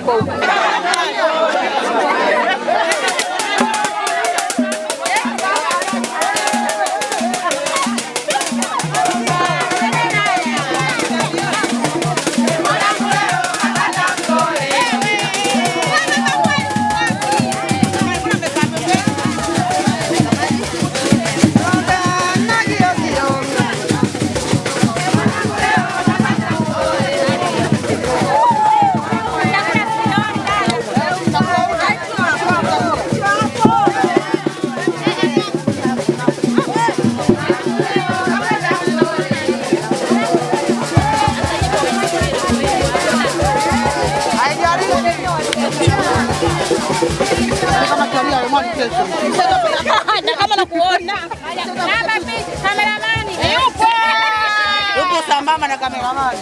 Yuko huko. Na kama nakuona. Kameramani yupo. Yupo sambamba na kameramani.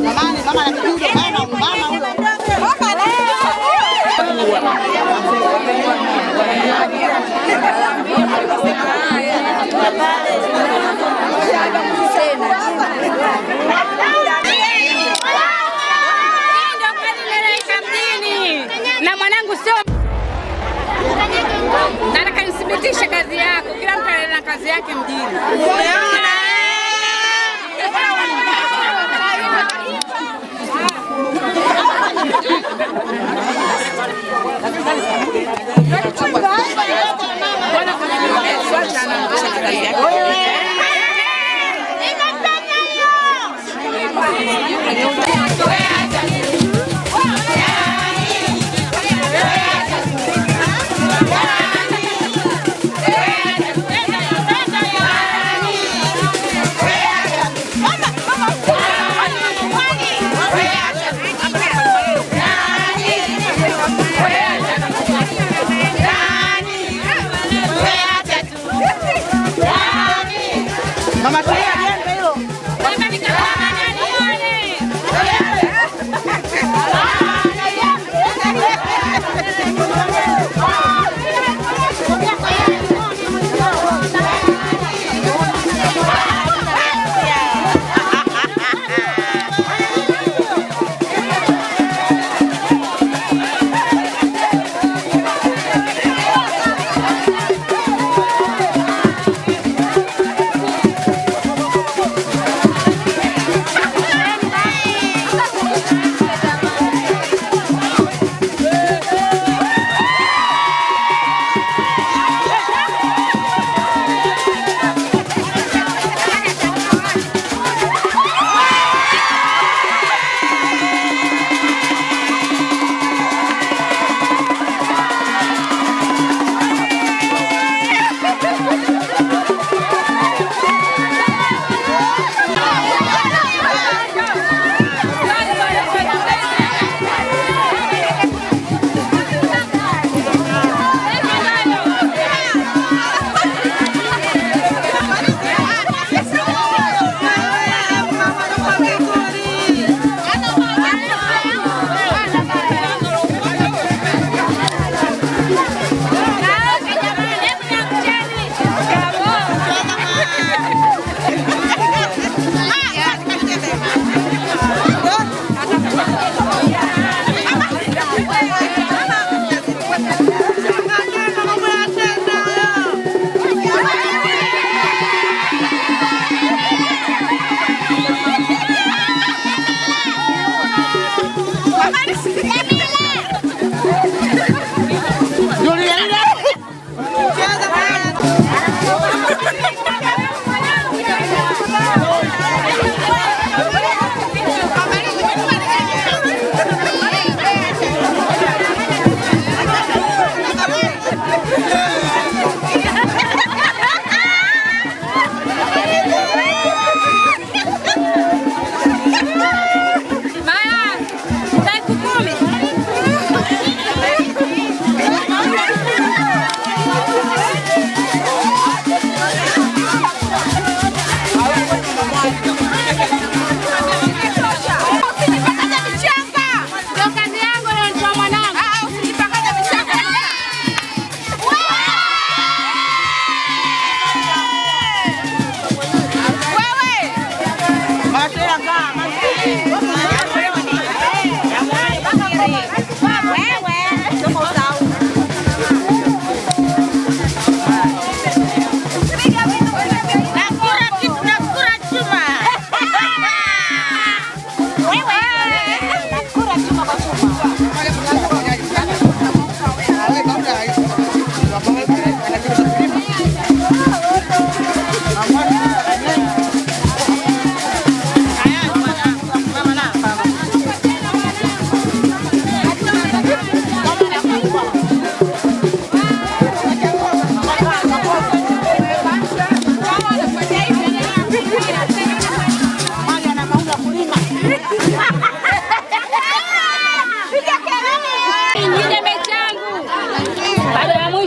Jamani, mama ana kidude, mama mama huyo. Hii ndio kazi nimeisha mjini. Na mwanangu sio nataka nithibitishe kazi yako. Kila mtu ana kazi yake mjini.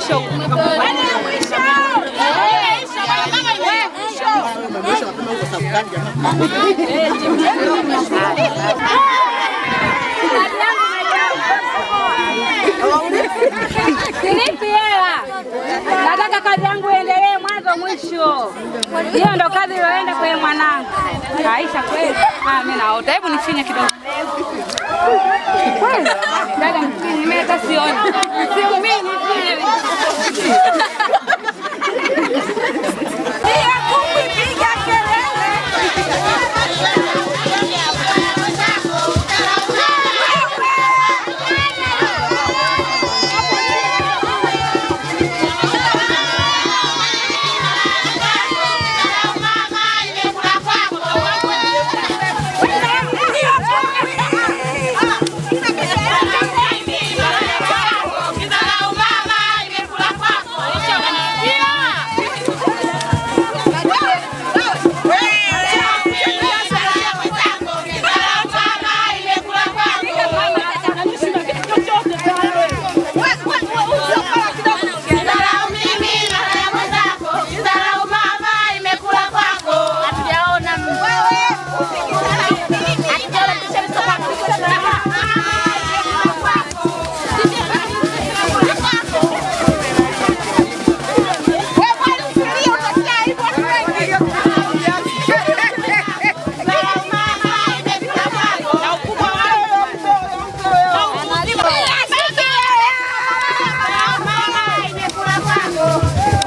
Mwisho. Silipi hela. Nataka kazi yangu iendelee mwanzo mwisho. Hiyo ndo kazi iliyoenda kwa mwanangu. Aisha kweli. Ah, mimi naota. Hebu nifinye kidogo. Kweli. Dada mfinye, mimi hata sioni. Siumii nifinye. Pia kupiga kelele.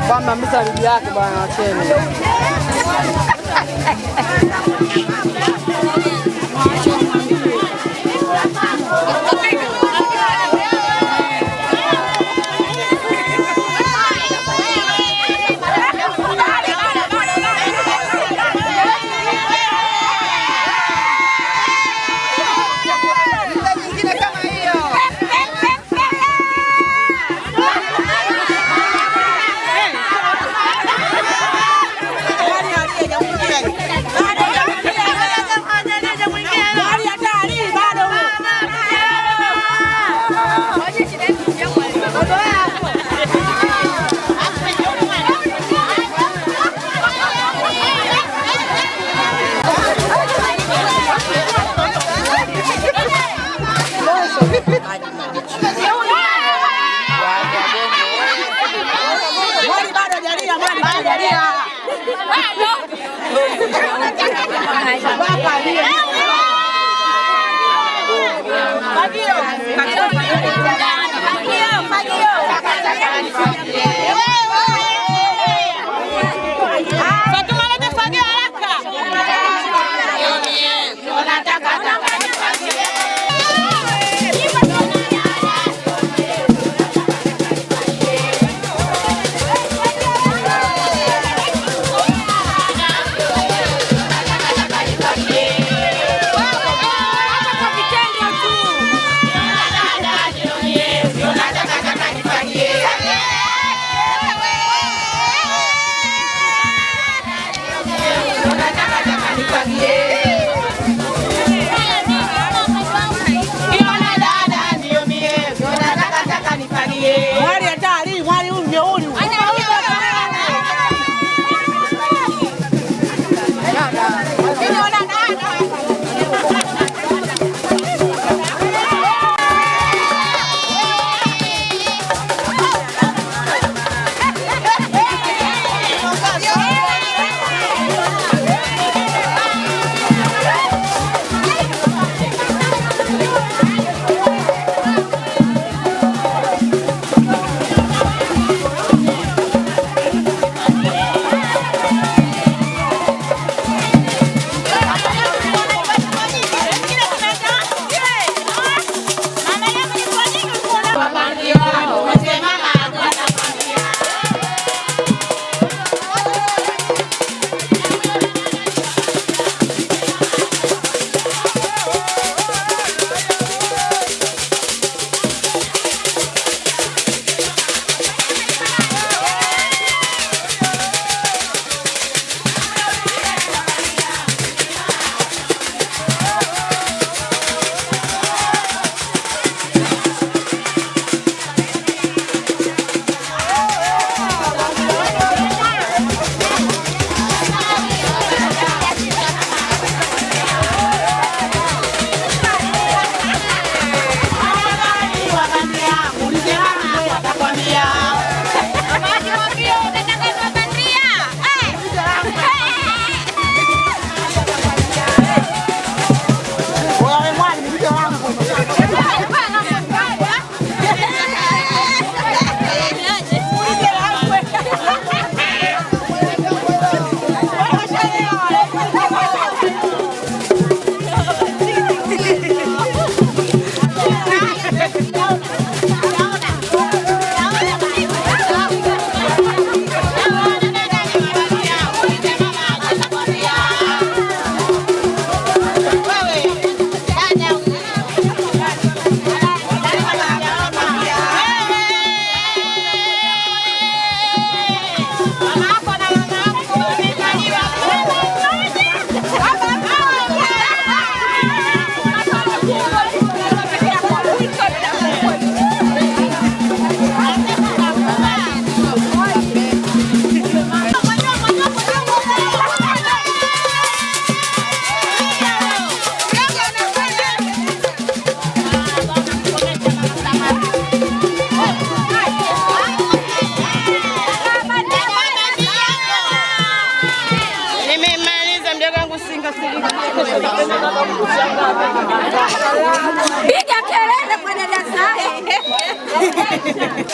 Bwana bibi yake bwana wacheni. Yeah. Yeah.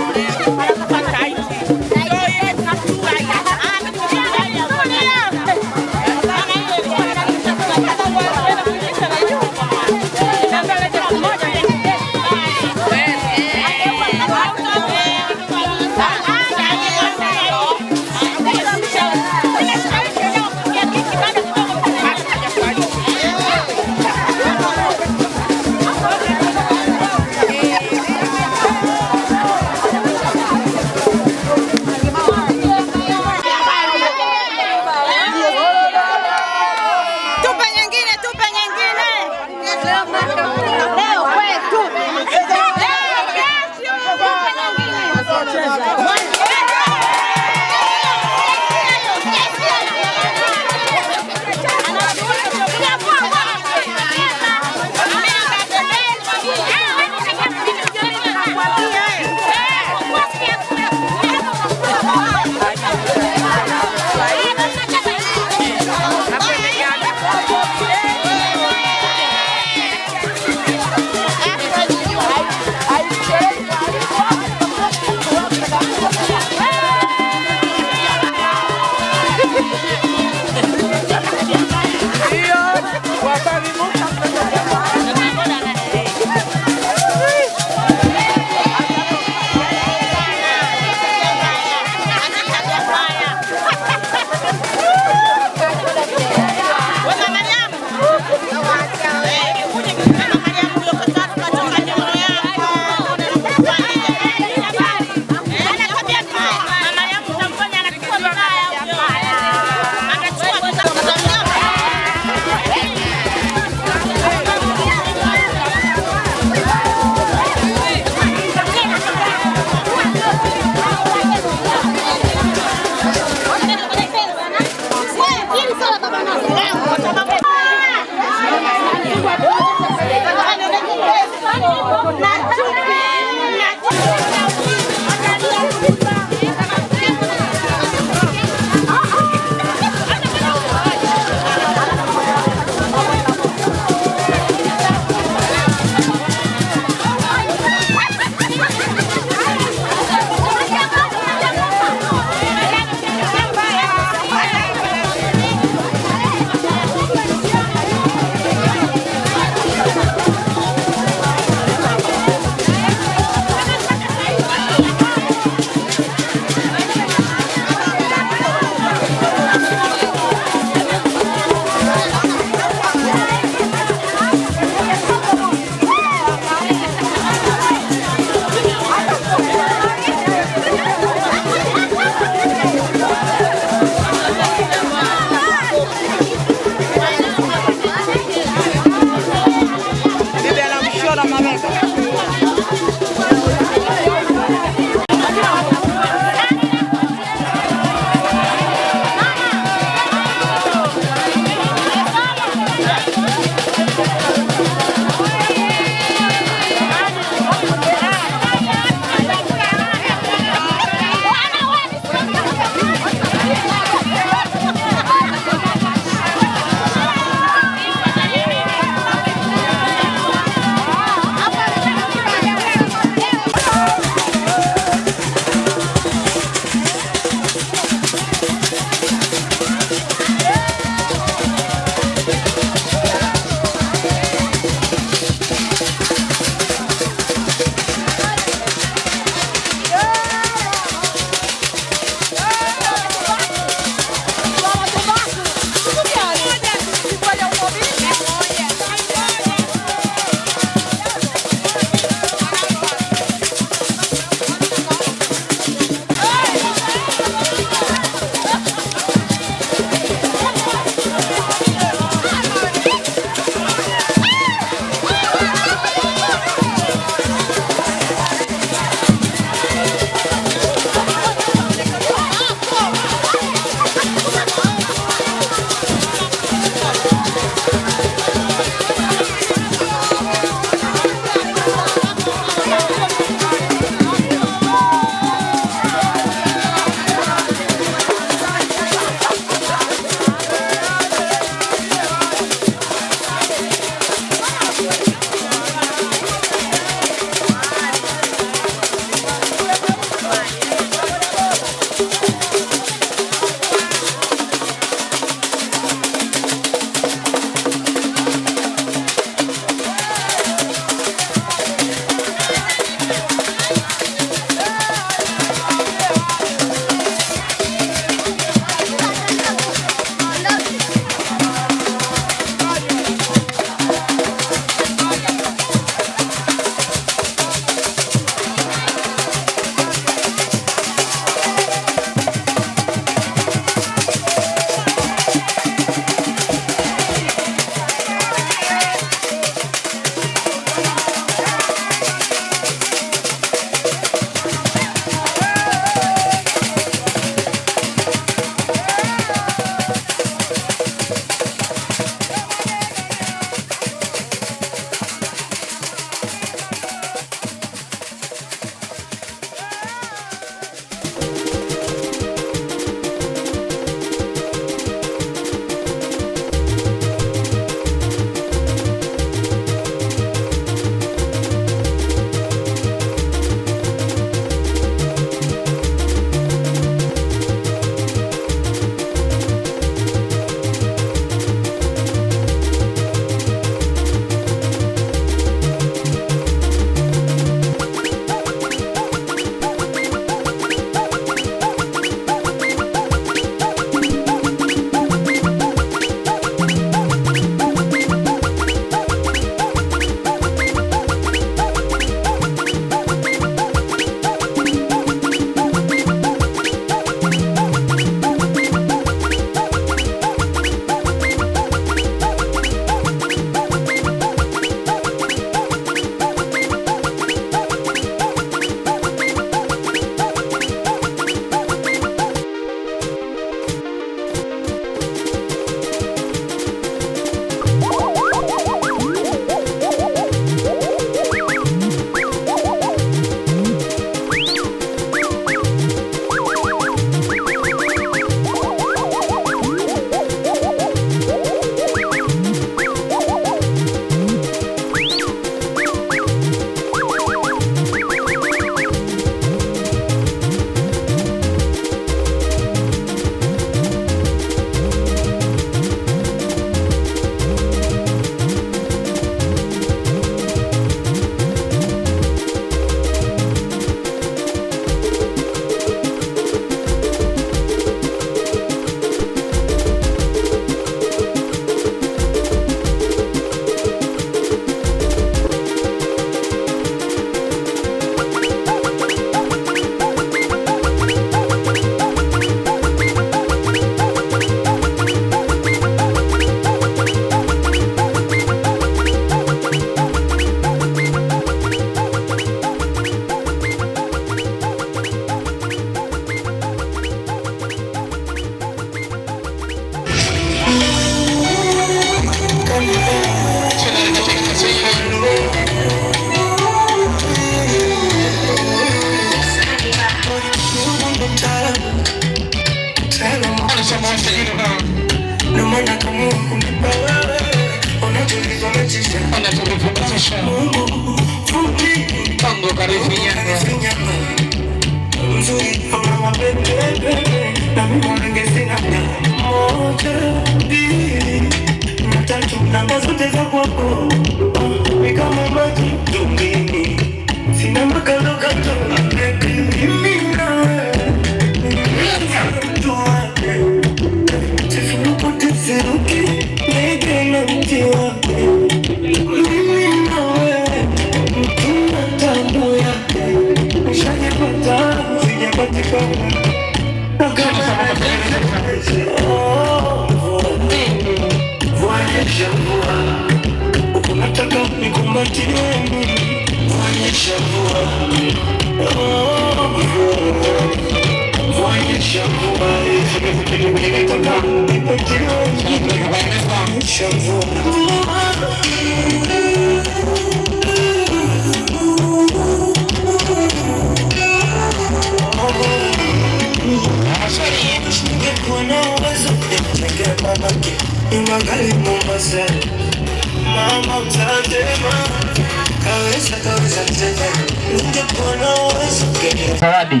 Zawadi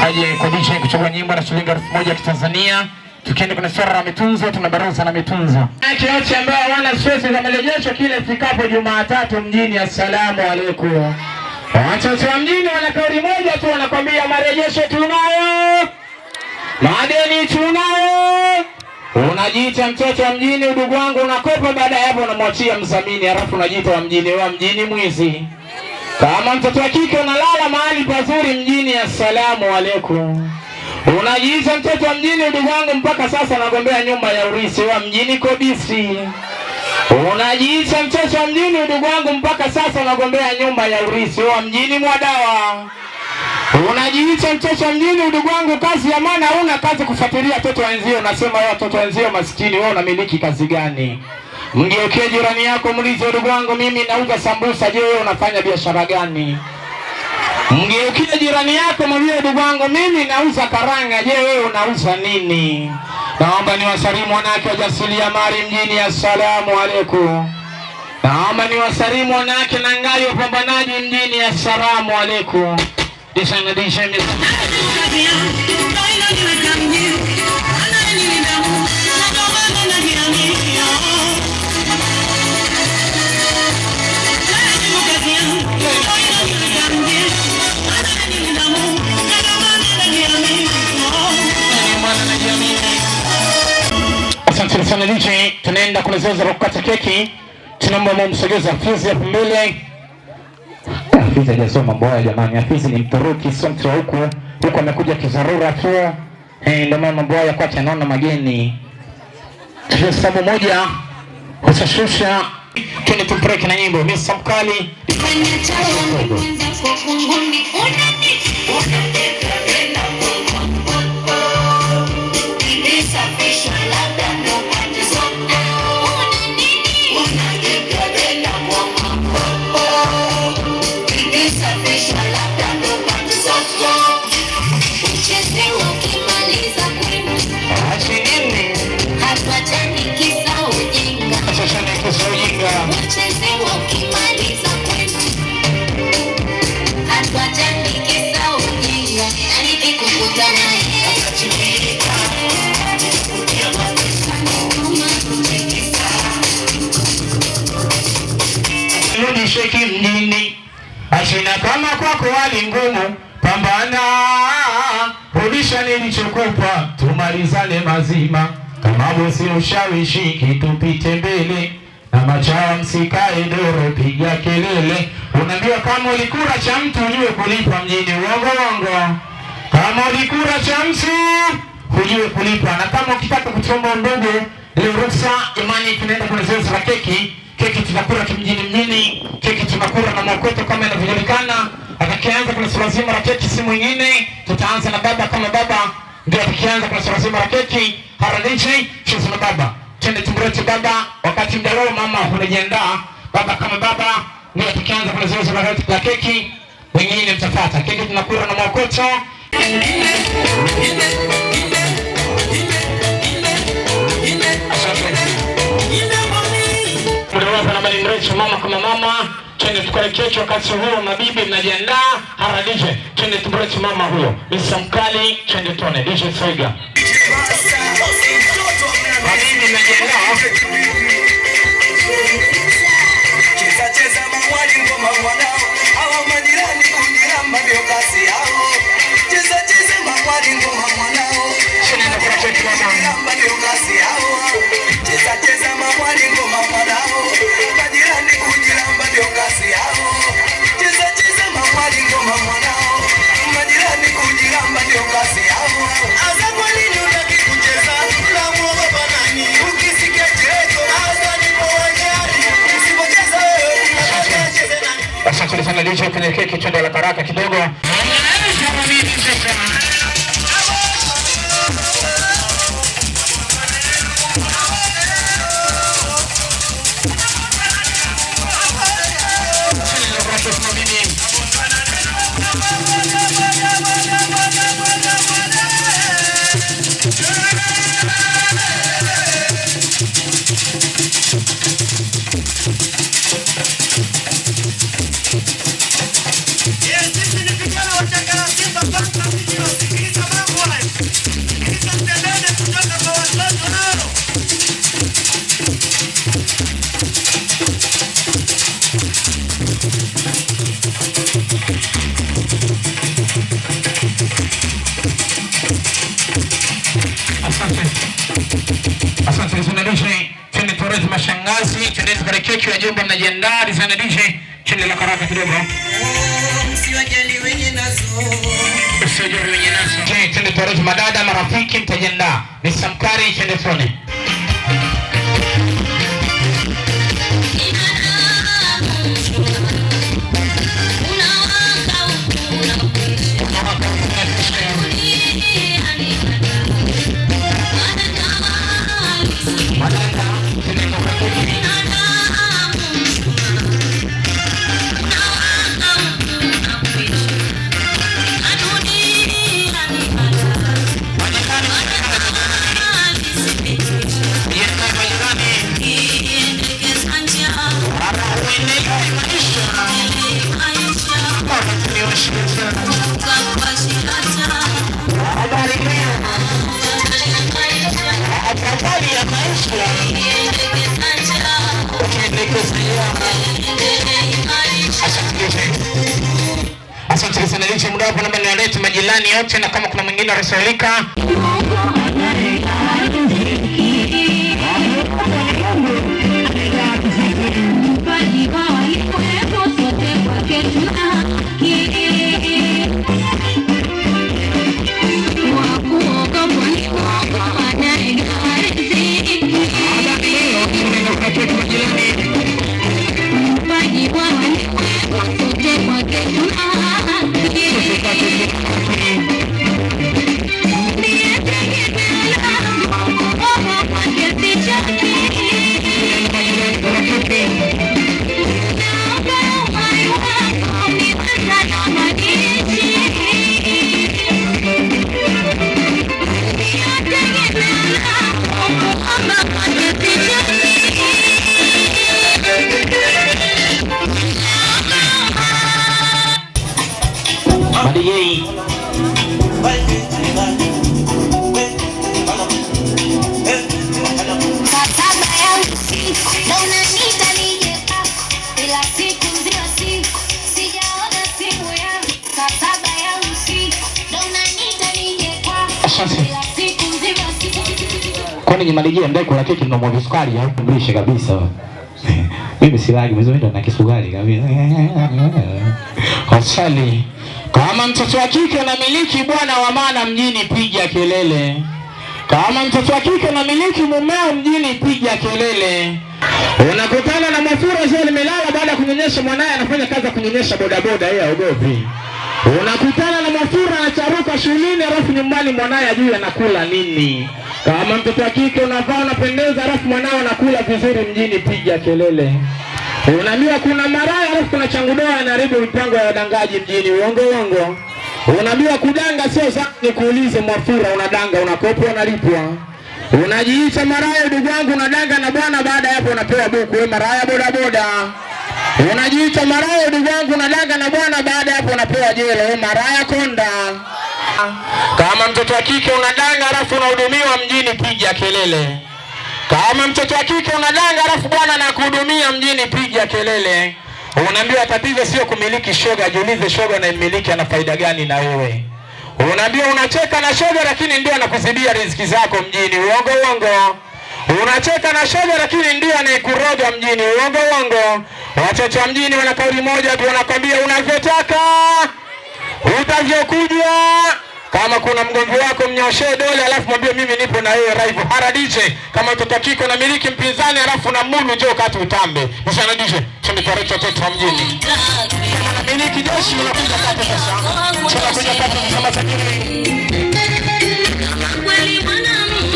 aje kodisha kuchukua nyimbo na shilingi 1000 ya Kitanzania. Tukienda kwenye swala la mitunzo, tuna baraza la mitunzo. Wote ambao hawana stress za marejesho kile ifikapo Jumatatu mjini, assalamu alaikum. Watoto wa mjini wana kauli moja tu, wanakwambia marejesho tunayo, madeni tunayo. Unajiita mtoto wa mjini, udugu wangu, unakopa, baada ya hapo unamwachia mzamini, halafu unajiita wa mjini. Wa mjini mwizi. Kama mtoto wa kike unalala mahali pazuri mjini, assalamu alaikum. Unajiita mtoto wa mjini, udugu wangu, mpaka sasa nagombea nyumba ya urithi wa mjini kobisi. Unajiita mtoto wa mjini, udugu wangu, mpaka sasa nagombea nyumba ya urithi wa mjini mwadawa. Unajiita mtoto wa mjini, udugu wangu, kazi ya maana huna kazi kufuatilia watoto wenzio. Unasema wewe watoto wenzio maskini, wewe unamiliki kazi gani? Mgeukie jirani yako muulize, udugu wangu, mimi nauza sambusa, je, wewe unafanya biashara gani? Mgeukie jirani yako mwambie, udugu wangu, mimi nauza karanga, je, wewe unauza nini? Naomba niwasalimu wanawake wajasiriamali mjini, assalamu alaikum. Naomba niwasalimu wanawake na ngali wapambanaji mjini, assalamu alaikum. Asante sana DJ, tunaenda kuna zoezi la kukata keki. Tunaomba mumsogeze Hafizi hapo mbele. Hafizi hajasoma mambo haya jamani. Hafizi ni Mturuki, sio mtu wa huku. Huku amekuja kizarura tu. Ndio maana mambo haya kwake anaona mageni. Hesabu moja usashusha, twende tumpeleke na nyimbo Mr. Mkali. Sheki mjini ashina kama kwako hali ngumu, pambana, rudisha nilichokupa, tumalizane mazima. Kama bosi ushawishi kitupite mbele, na machawa msikae doro, piga kelele. Unaambiwa kama ulikula cha mtu ujue kulipa mjini. Uongo uongo. Kama ulikula cha mtu ujue kulipa. Na kama ukitaka kuchomba ndugu, leo ruksa imani, tunaenda kwenye zoezi la keki. Keki tunakula kimjini mjini, keki tunakula na mokoto kama inavyojulikana. Atakayeanza kuna swala zima la keki si mwingine, tutaanza na baba kama baba ndio atakayeanza kuna swala zima la keki. Haranichi sisi na baba, twende tumlete baba, wakati muda huo mama unajiandaa. Baba kama baba ndio atakayeanza kuna zoezi la keki, wengine mtafuata. Keki tunakula na mokoto. tumreche mama kama mama. Twende tukale keki wakati huo mabibi mnajiandaa. Hara DJ, twende tumreche mama huyo. Mr. Mkali, twende tuone DJ Swiga. Mabibi mnajiandaa. Cheza cheza mawali ngoma mwanao, hawa majirani kujiramba ndio kazi yao. Cheza cheza mawali ngoma mwanao, Twende tukale keki mama. kujiramba ndio kazi yao. Cheza cheza mawali ngoma mwanao, majirani kujiramba ndio kazi yao. Cheza cheza mawali ngoma mwanao, majirani kujiramba ndio kazi yao. Asa kwa nini unataka kucheza? Unamuogopa nani? Ukisikia chezo, asa nipo wajali. Usipocheza wewe, unataka acheze nani? Asante sana DJ kwenye keki, twende haraka haraka kidogo. Sisi ni vijana wa Chakala Simba Panga, sisi wasikiliza mambo hayo. Sikiliza mtendene kutoka kwa watoto nao. Asante. Asante sana DJ. Twende tuwalete mashangazi, twende tukale keki, wajomba mnajiandaa. Sana DJ, twende la karaka kidogo. Msiwajali wenye nazo. Usijali wenye nazo. Je, twende tuwalete madada, marafiki mtajiandaa. Mr. Mkari, twende tuone. Madada, twende tukale keki. Majirani, jiandae majirani. Wanaoendelea maisha. Kama tumeosha. Habari leo. Habari ya maisha. Asante sana DJ, muda wapo naomba niwalete majirani yote na kama kuna mwingine anasaulika. Madijei Saa saba ya usiku ndo unaniita nije kwako, ila siku nzima siku sijaona simu yako. Saa saba ya usiku ndo unaniita nije kwako, Asante. ila siku nzima siku Kwani nyuma DJ mdai kula keki mnamwa visukari au Mlishe kabisa. Mimi silagi, mimi ndo na kisukari kabisa. Asali. Kama mtoto wa kike unamiliki bwana wa maana mjini, piga kelele. Kama mtoto wa kike unamiliki mumeo mjini, piga kelele. Unakutana na Mwafura zio limelala baada ya kunyonyesha mwanaye, anafanya kazi ya kunyonyesha bodaboda, yeye haogopi. Unakutana na Mwafura anacharuka shuleni, alafu nyumbani mwanaye ajui anakula nini. Kama mtoto wa kike unavaa unapendeza, alafu mwanao anakula vizuri mjini, piga kelele. Unaambiwa kuna maraya alafu kuna changudoa anaharibu mipango ya wadangaji mjini. Uongo uongo. Unaambiwa kudanga sio sawa. Nikuulize Mwafura, unadanga unakopwa unalipwa? Unajiita maraya ndugu wangu, unadanga na bwana, baada ya hapo unapewa buku. Wewe maraya bodaboda. Unajiita maraya ndugu wangu, unadanga na bwana, baada ya hapo unapewa jela. Wewe maraya konda. Kama mtoto wa kike unadanga alafu unahudumiwa mjini, piga kelele. Kama mtoto wa kike unadanga alafu bwana anakuhudumia mjini, piga kelele. Unaambiwa tatizo sio kumiliki shoga, jiulize shoga unayemmiliki ana faida gani na wewe. Unaambiwa unacheka na shoga lakini ndio anakuzibia riziki zako mjini. Uongo uongo. Unacheka na shoga lakini ndio anayekuroga mjini. Uongo uongo. Watoto wa mjini wana kauli moja tu, wanakwambia unavyotaka utavyokuja. Kama kuna mgomvi wako mnyoshee dole, alafu mwambie mimi nipo na wewe live. Haradishe kama mtoto kiko na miliki mpinzani, alafu na mulu njoo kati utambe. Mshanadishe tumekareta watoto wa mjini. Kama na miliki jeshi unakuja kati sasa. Tunakuja kati kusema tajiri. Kweli mwanamke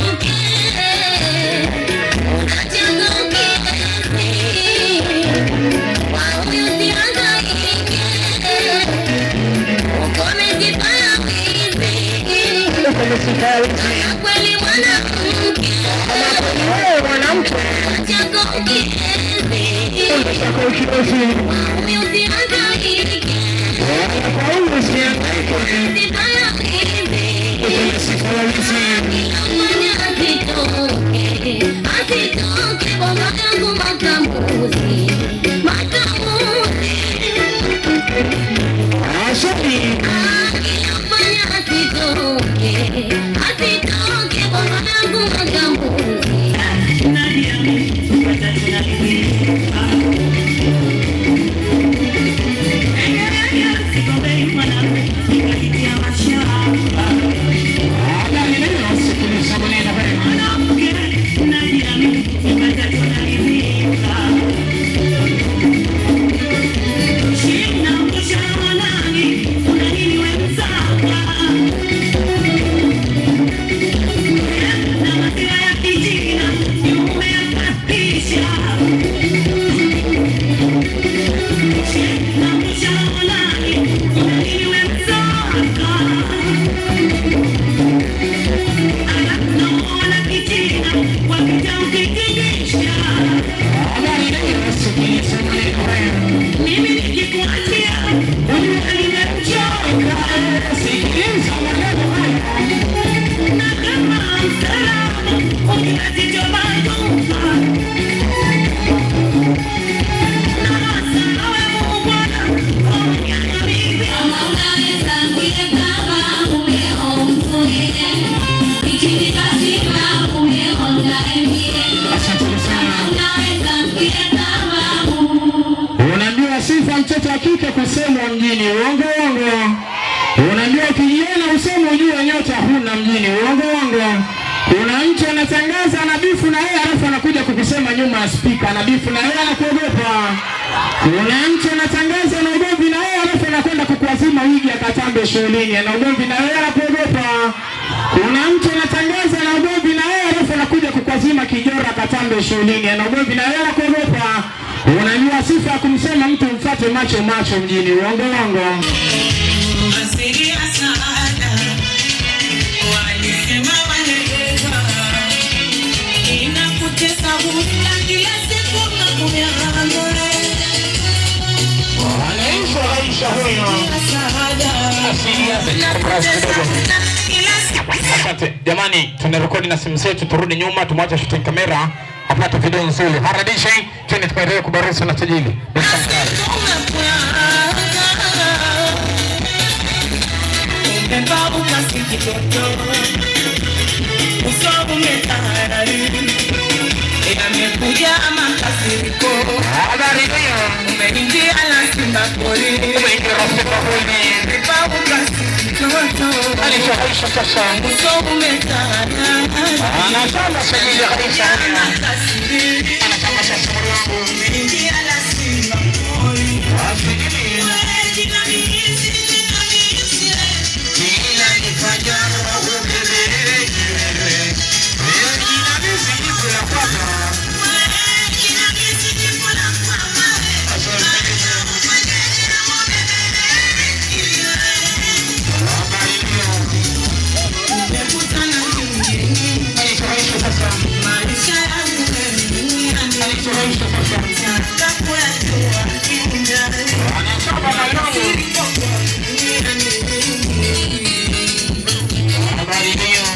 Wewe Unaambiwa sifa mtoto wa kike kusemwa mjini. Uongo uongo. Unaambiwa ukijiona useme ujue nyota huna mjini. Uongo uongo. Kuna mtu anatangaza ana bifu na yeye alafu anakuja kukusema nyuma ya spika ana bifu na yeye anakuogopa. Kuna mtu anatangaza ana ugomvi na yeye alafu anakwenda kukuazima wigi akatambe shughulini, ana ugomvi na yeye anakuogopa. Kuna mtu anatangaza ana ugomvi na yeye alafu anakuja kukuazima kijora akatambe shughulini, ana ugomvi na yeye anakuogopa. Unajua sifa ya kumsema mtu mfate macho macho mjini. Uongo uongo. Asante jamani, tunarekodi na simu zetu, turudi nyuma, tumwache shooting kamera apate video nzuri. Haradishe twende tukaendelee kubarusa na tajiri. Habari hiyo Umeingia na simba pori, umeingia na pori. Alishaisha sasa. Uso umetana. Anasema sajili kabisa. Anasema sasa mwanangu. Umeingia na simba pori. Maisha yangu duniani nataka kuyajua kiundani. Siri kwako duniani. Habari hiyo.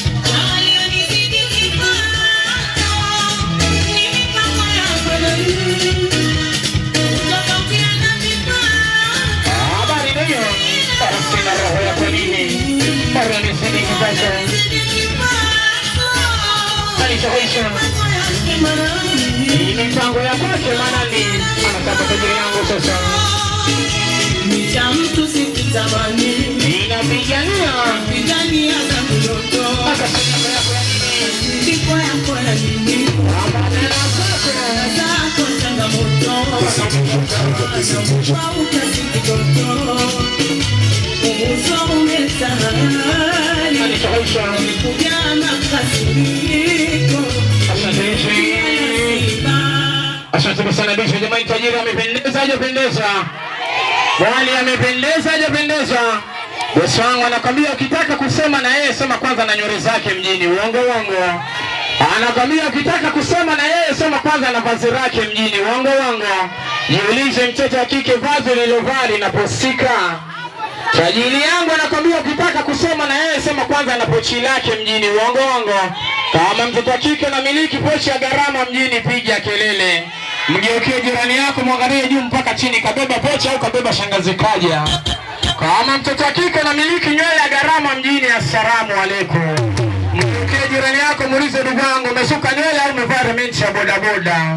Walionizidi kipato, ni mipango yako na mimi. Kutofautiana vipato. Habari hiyo. Sina roho ya kwa nini? Walionizidi kipato. Alishawisha. Ni mipango ya kwake maana ni anataka tajiri yangu sasa. Cha mtu sikitamani, Ninapigania. pigania zangu ndoto, Sasa yako ya nini? ndipo yako ya nini? Pambana na zako. Zako changamoto, au kidogo, uso umesahali, Alishawisha. kuja makasiriko, Asante. Asante sana DJ. Jamani, tajiri amependeza, hajapendeza? Wali amependeza, hajapendeza? Bosi wangu anakwambia ukitaka kusema na yeye sema kwanza na nywele zake mjini. Uongo uongo. Anakwambia ukitaka kusema na yeye sema kwanza na vazi lake mjini. Uongo uongo. Jiulize mtoto wa kike vazi lilovaa linaposika. Tajiri yangu anakwambia ukitaka kusoma na yeye sema kwanza na pochi lake mjini. Uongo uongo. Kama mtoto wa kike unamiliki pochi ya gharama mjini, piga kelele. Mgeukie jirani yako, mwangalie juu mpaka chini, kabeba pochi au kabeba shangazi kaja. Kama mtoto wa kike unamiliki nywele ya gharama mjini, assalamu alaikum. Mgeukie jirani yako, muulize ndugu yangu, umesuka nywele au umevaa rementi ya bodaboda?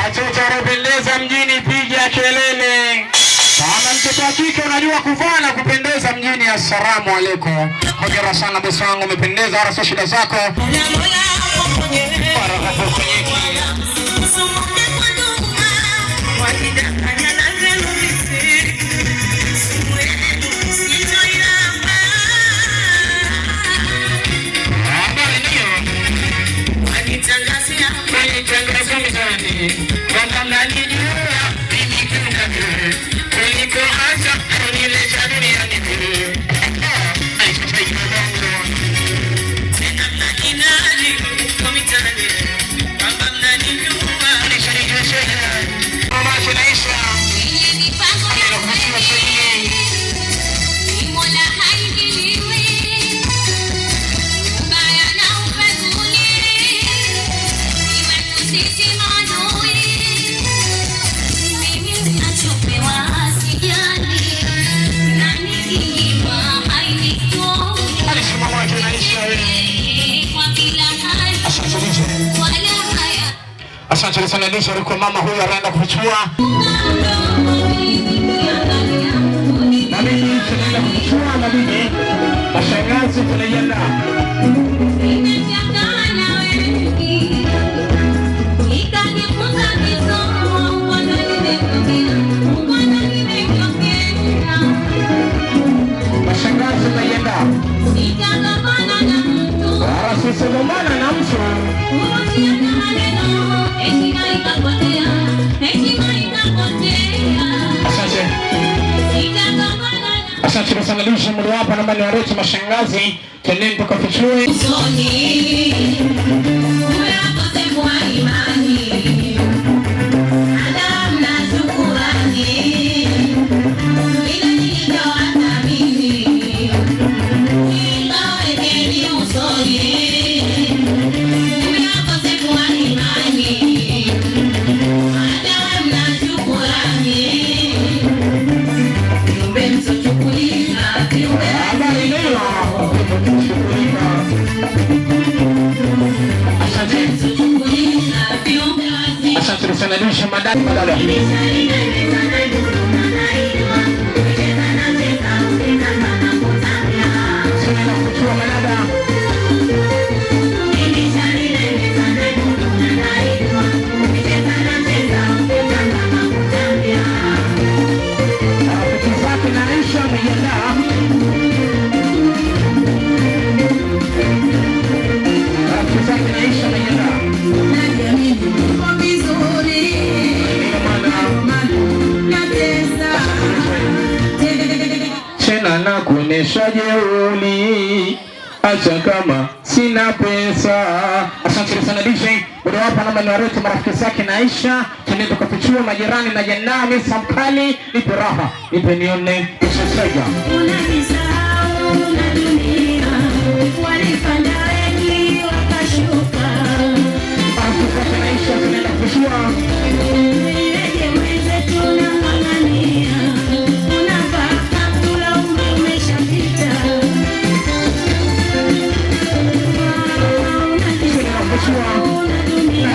Watoto wanaopendeza mjini, piga kelele. Kama mtoto wa kike unajua kuvaa na kupendeza mjini, assalamu alaikum. Hongera sana bosi wangu, umependeza, wala sio shida zako. Wala hapokonyeki. Habari ndiyo. Wanitangaza mitaani kwamba mnanijua mimi kiunga kuliko hata kunileta duniani. Aisha Bongo. Mama tunaisha. Yenye mipango ya kweli, ni Mola haingiliwi. Ubaya na ufedhuli, ni wetu sisi maadui. Mimi ninachopewa sijali, na nikinyimwa hainitoi. Aisha mama tunaisha wewe. Kwa kila hali, Asante DJ. wala haya Asante sana DJ, alikuwa mama huyu anaenda kufichua. Na mimi tunaenda kufichua na mimi mashangazi tunaiandaa. Mashangazi tunaiandaa. Wala sisigombana na mtu. Asante. Asante sana DJ, muda hapa naomba niwalete mashangazi, twendeni tukafichue. Habari leo. Asante. Asante sana DJ, madada madada. Tunaenda kufichua madada. Rafiki zake na Aisha amejiandaa. Rafiki zake na Aisha amejiandaa. Ndio maana na kuonesha jeuli, acha kama sina pesa. Asante sana DJ, muda wapa namba ni waretu marafiki zake na Aisha, tunaenda kufichua majirani na janami samkali, nipe raha, nipe nione, isosega. Unanisahau na dunia, walipanda wengi wakashuka. Marafiki zake na Aisha tunaenda kufichua. Iweje mwenzetu unang'ang'ania, unavaa kaptula umri umeshapita. Unanisahau na dunia,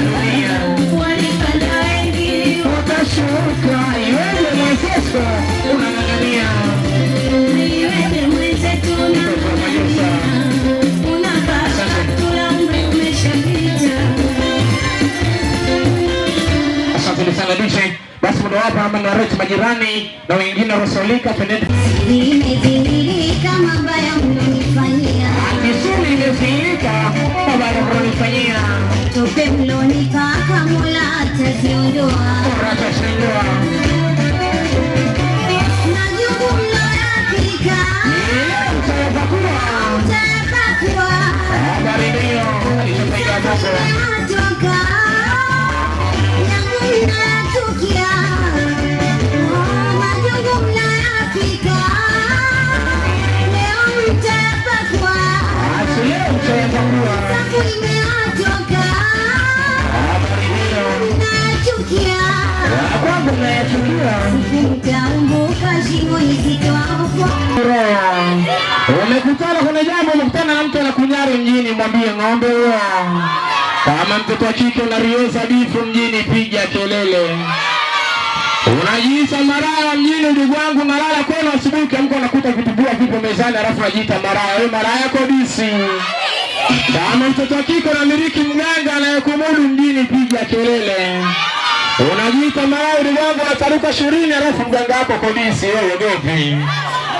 walipanda wengi Wakashuka, iweje mwenzetu unang'ang'ania. Iweje mwenzetu unang'ang'ania, unavaa kaptula umri umeshapita. Asante sana DJ. Basi muda wapa namba ni waretu majirani na wengine wasolika, tunaenda Nimedhihirika mabaya mlonifanyia, Misuli imefiilika mabaya mlonifanyia, tope mlonipaka Mola ataziondoa, ratashindwa na jungu mloyapika mtayapakua. mtayapakua, Habari ndiyo alichopiga Mungu. mtayatoka yangu mnayachukia, majungu mnayoyapika leo mtayapakua, Basi leo mtayapakua. safu imewatoka Habari ndiyo mnayachukia kwangu mnayachukia. Mtaumbuka shimoni sitoaokoa. Umekutana kuna jambo, umekutana na mtu anakunyari mjini, mwambie ng'ombe huyo. Kama mtoto wa kike unarioza bifu mjini, piga kelele. Unajiita maraya mjini, ndugu wangu, nalala kwenu asubuhi, ukiamka unakuta vitubua vipo mezani, alafu unajiita maraya. Wewe maraya kodisi. Kama mtoto wa kike unamiliki mganga anayekumudu mjini, piga kelele. Unajiita maraya, ndugu wangu, unataruka shirini, alafu mganga wako kodisi. Wewe ogopi.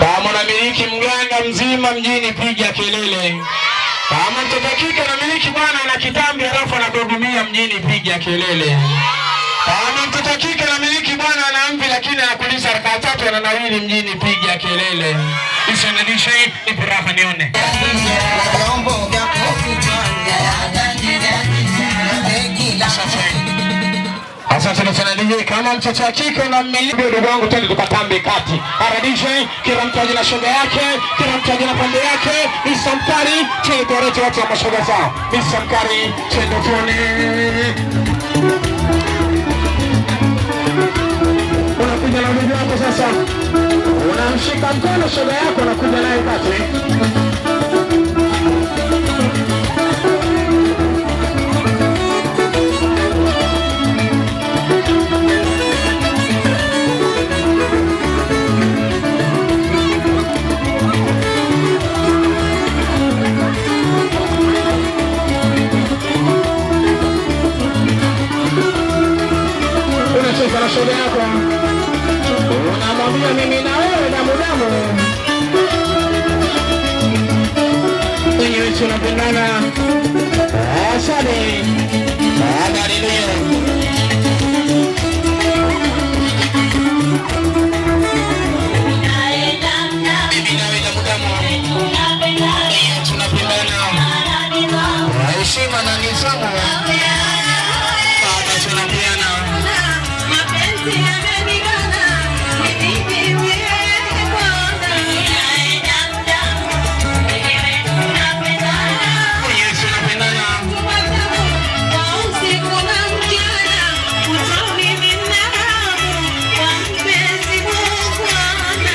Kama unamiliki mganga mzima mjini, piga kelele. Kama mtoto wa kike unamiliki bwana ana kitambi alafu anakuhudumia mjini, piga kelele. Kama mtoto wa kike unamiliki bwana ana mvi lakini anakulisha raka tatu ananawili mjini, piga kelele. Isanadisha hii, nipe raha nione. Asante sana DJ. Kama mtoto wa kike unamiliki ndugu wangu, twende tukatambe kati. Ara DJ, kila mtu aje na shoga yake, kila mtu aje na pande yake. Mr. Mkali, twende tuwalete watu wa mashoga zao. Mr. Mkali, twende tuone. Unakuja na ndugu wako sasa, unamshika mkono shoga yako, unakuja naye kati. Unacheza na shoga yako, unamwambia mimi na wewe damu damu, wenyewe tunapendana. Asante, habari leo. Mimi na wewe damu damu, tunapendana, heshima na nidhamu, baba tunapeana. Mapenzi yamenigana, nipimie kwanza. Wenyewe tunapendana. Usiku na mchana, utoni nina hamu kwa mpenzi mukwana.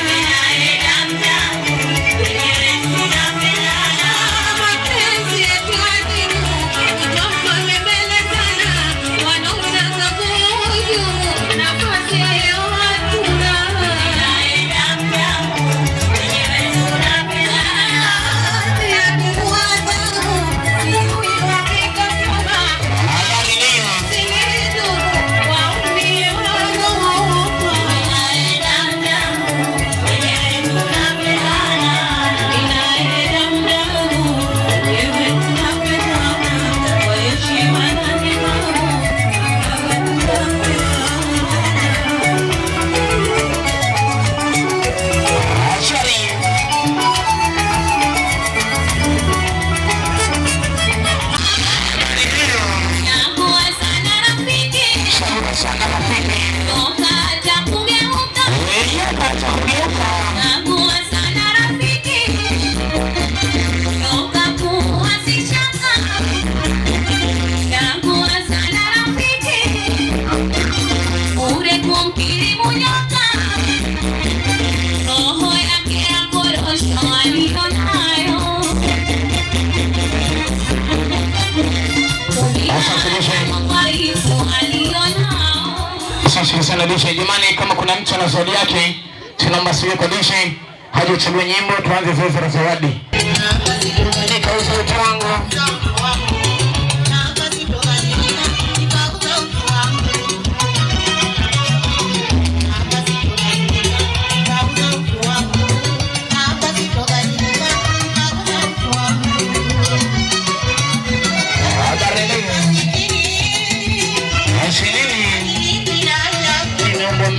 Mapenzi yetu adimu, kutoka mbele sana, wanaotaka kuhujumu nafasi. Asante sana DJ. Jamani, kama kuna mtu ana zawadi yake, tunaomba siwe kwa DJ haje uchague nyimbo, tuanze zoezi la zawadi. Nikauza utu wangu. Habari leo. Ishirini. Ninaomba